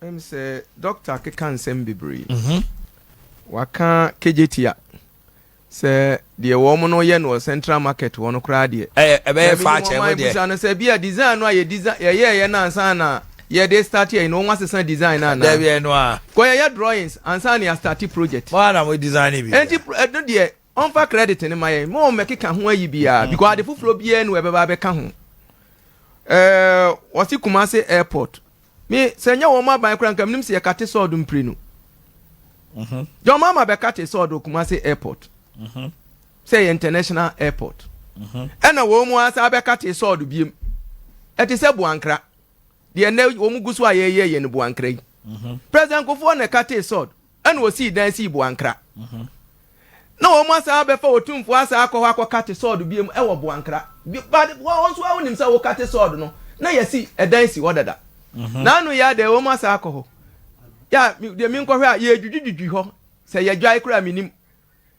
Sɛ doctor keka nsɛm bebree. Waka Kejetia sɛ deɛ wɔn no yɛ no wɔ Central Market hɔ no koraa deɛ. Ɛyɛ ɛbɛyɛ fa akyɛn mo deɛ. Busa no sɛ bi a design no a yɛ design yɛyɛ yɛ no ansa na yɛde start yɛ no, wɔn asesa design no anaa? Dɛbi, ɛno a. Kɔ yɛyɛ drawings ansa na yɛ start project. Mo ana mo design bi. Enti ɛno deɛ, ɔnfa credit ne ma yɛn mo, wɔn mɛkeka ho ayi biara, because ade foforɔ biara no ɛbɛba abɛka ho. Wɔsi Kumasi Airport, mi sɛ nyɛ wɔn aban koraa, nka minim sɛ yɛ cut sod mpire no. John Mahama bɛ cut sod Kumasi Airport sɛ yɛ international airport, ɛna wɔn mu asa bɛ cut sod biem. Ɛte sɛ Boankra deɛ, nnɛ wɔn gu so a yɛyɛ yɛ no Boankra yi. President Kufuor na cut sod, ɛna osii dan sii Boankra, na wɔn asa abɛfa Otumfoɔ asa akɔ hɔ akɔ cut sod biem ɛwɔ Boankra. But wɔn nso awonim sɛ wɔ cut sod no na yɛsi ɛdan si hɔ dada. N'ano yɛ adɛ, wɔn asa akɔ hɔ yà deɛ mi nkɔhwɛ a, yɛdwidwidwi hɔ sɛ yɛdwae koraa mi nim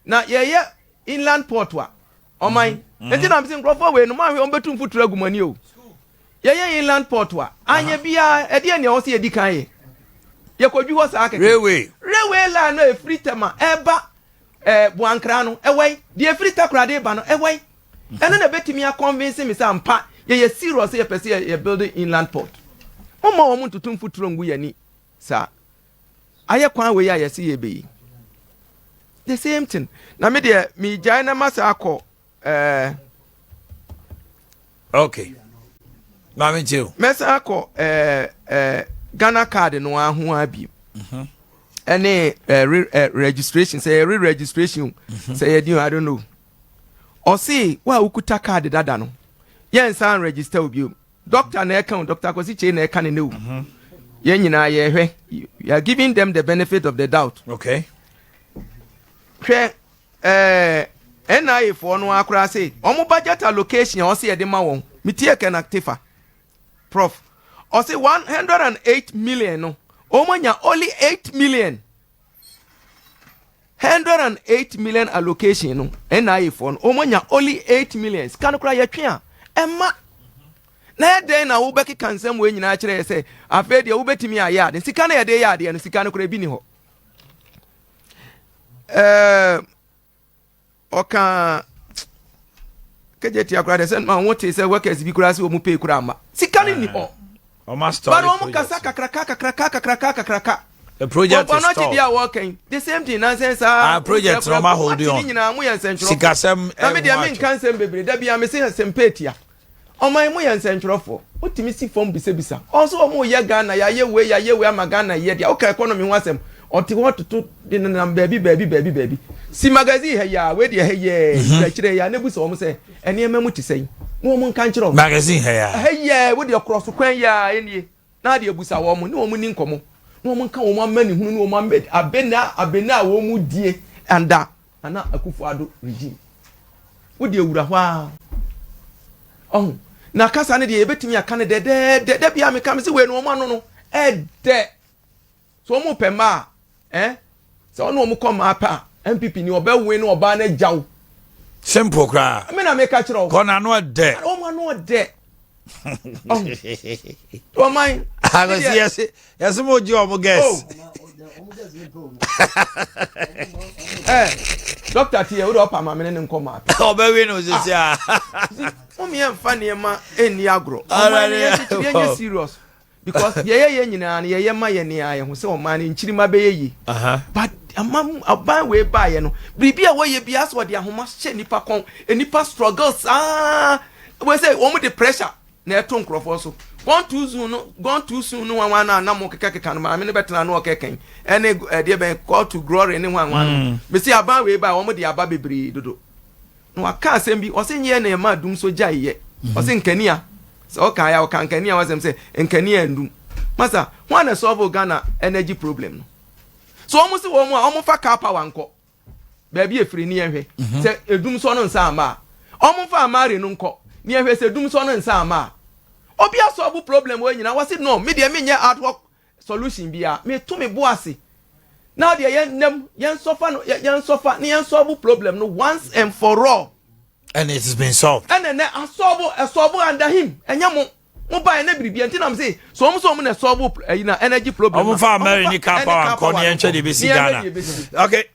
na yɛyɛ inland port a ɔman. Nti na mesi nkurɔfoɔ wei no, maa hwɛ, wɔn bɛtu mfuturo agu mu ani o. Yɛyɛ inland port a, anyɛ biara, ɛdeɛ nea wɔsi yɛdi kan yɛ, yɛkɔdwi hɔ saa kɛkɛ. Railway. Railway line no efiri Tema ɛba Boankra no, ɛwɔ yi deɛ efiri Takoradi ba no, ɛwɔ yi. Ɛno na ebɛtumi aconvince mi sɛ ampa yɛyɛ serious sɛ yɛpɛ sɛ yɛ build inland port. Wɔn ma wɔn ntutu mfuturo ngu yɛn ani saa. Ayɛ kwan wei a yɛsi yɛ bɛyi, the same thing. Na mi deɛ, mi gyae na ma sa akɔ Okay, maame nkyɛn o. Mɛsa akɔ ɛɛ ɛɛ Ghana Card no aho abi ɛne re registration, sɛ yɛ re registration, sɛ yɛ di, I don't know. Ɔsi wa a wokuta card dada no, yɛn nsa register obi o. Doctor na ɛka o, Doctor Kwasi Kyei na ɛka ne ne o. Yɛn nyinaa yɛhwɛ, you are giving them the benefit of the doubt. Hwɛ, NIA foɔ no akora se wɔn budget allocation a ɔsi yɛde ma wɔn, mitie Ken Tefa Prof, ɔsi 108 million no, wɔn anya only 8 million. 108 million allocation no, NIA foɔ no, wɔn anya only 8 million. Sika no koraa yɛtwe a ɛma na yɛ dɛn na wobɛkeka nsɛm wɔ nyinaa kyerɛ yɛ sɛ afei deɛ wobɛtumi ayɛ ade? Sika no yɛde yɛ adeɛ no, sika no koraa bi ni hɔ. Ɔka Kejetia koraa deɛ, sɛ ma wɔn te sɛ workers bi koraa sɛ wɔn pay koraa ma sika no ni hɔ. Ɔma but wɔn kasa kakraka kakraka kakraka kakraka. The project is stalled. Ɔkɔ a wɔkɛn, the same thing, nansɛn saa. Ah, project no ɔma hold on. Nyinaa mo yɛ nsɛntwerɛfoɔ. Sikasɛm. Na mi deɛ, mi nka nsɛm bebree dabi a mi se nsɛm peetia. Ɔman, mo yɛ nsɛntwerɛfoɔ, wotumi si fam bisabisa. Ɔnso wɔn yɛ Ghana, yɛayɛ wei, yɛayɛ wei ama Ghana yɛ deɛ. Ɔka economy ho asɛm, ɔte hɔ toto de nenam baabi baabi baabi baabi. Si magazine ha yi a, wei deɛ ha yɛ kyerɛkyerɛ yɛ a, ne busa wɔn sɛ nneɛma mu te sɛn, na wɔn nka nkyerɛ wɔn. Magazine ha yi a. Ha yɛ, wo deɛ korɔ so kwan yɛ a ɛnie na adeɛ busa wɔn ne wɔn ni nkɔmɔ, na wɔn nka wɔn ama ne hunu ne wɔn amɛ abena abena a wɔn mu die anda Nana Akufo Addo regime. Wo deɛ, wura hɔ a ɔho na kasa no deɛ, yɛbɛtumi aka no dɛdɛɛdɛ. Da bia meka me sɛ wei no, wɔn ano no ɛdɛ so. Wɔn pɛ mmaa sɛ ɔne wɔn kɔ mmaa pɛ a, NPP ni ɔbɛwe ne ɔbaa no agyaw. Simple koraa. Me na meka kyerɛ wo. Kɔ n'ano ɛdɛ. Wɔn ano ɔdɛ ɔho ɔman. Akwasi, yɛsi mo gye ɔmo girls. Doctor tiɛ o de, ɔpa maame ne nkɔ maa pɛ. Ɔbɛwe no sisi a. Mo mi yɛn fa nneɛma ɛnni agorɔ. Ɔman no, yɛn kyekyere, yɛn nyɛ serious, because yɛyɛ yɛn nyinaa no, yɛyɛ ma yɛn nea yɛn ho sɛ ɔman no nkyirima bɛyɛ yie. But ama aban wei baayɛ no, biribi a wɔyɛ bi asɛ ɔde ahoma hyɛ nipa kɔn, nipa struggle saa. Wei sɛ wɔn de pressure na ɛto nkurɔfoɔ so. Gone too soon no, gone too soon no, wanwan na anam kekakeka no, maame no bɛtena no ɔkɛkɛn ɛne ɛdeɛ bɛn call to glory ne wanwan no. Mesi aban wei ba, wɔn de aba bebree dodo na waka asɛm bi, ɔsɛ nyɛ na ɛma dum so gya yɛ. Ɔsɛ nkanea sɛ ɔka ya, ɔka nkanea wasɛm sɛ nkanea ndum. Masa wɔn na solve Ghana energy problem no so. Wɔn si wɔn a wɔn fa Karpower nkɔ baabi efiri ne yɛn hwɛ sɛ edum sɔ no nsa ama a, wɔn fa amari no nkɔ ne yɛn hwɛ sɛ edum sɔ no nsa ama a. Obi asolve problem wɔ nyinaa, wɔsi no, mi deɛ mi nyɛ ad hoc solution bia, mi to mi bo ase na deɛ yɛn nam yɛn sɔfa no, yɛn sɔfa ne yɛn solve problem no once and for all. And it has been solved. Ɛna nɛ asolve, ɛsolve under him, ɛnyɛ mo. Mo ba yɛ ne biribi nti nam se so ɔmo sɛ ɔmo na solve ɛyi na energy problem. Ɔmo fa Ameri ni Karpower nkɔ ne yɛn twɛ de besi Ghana. Okay.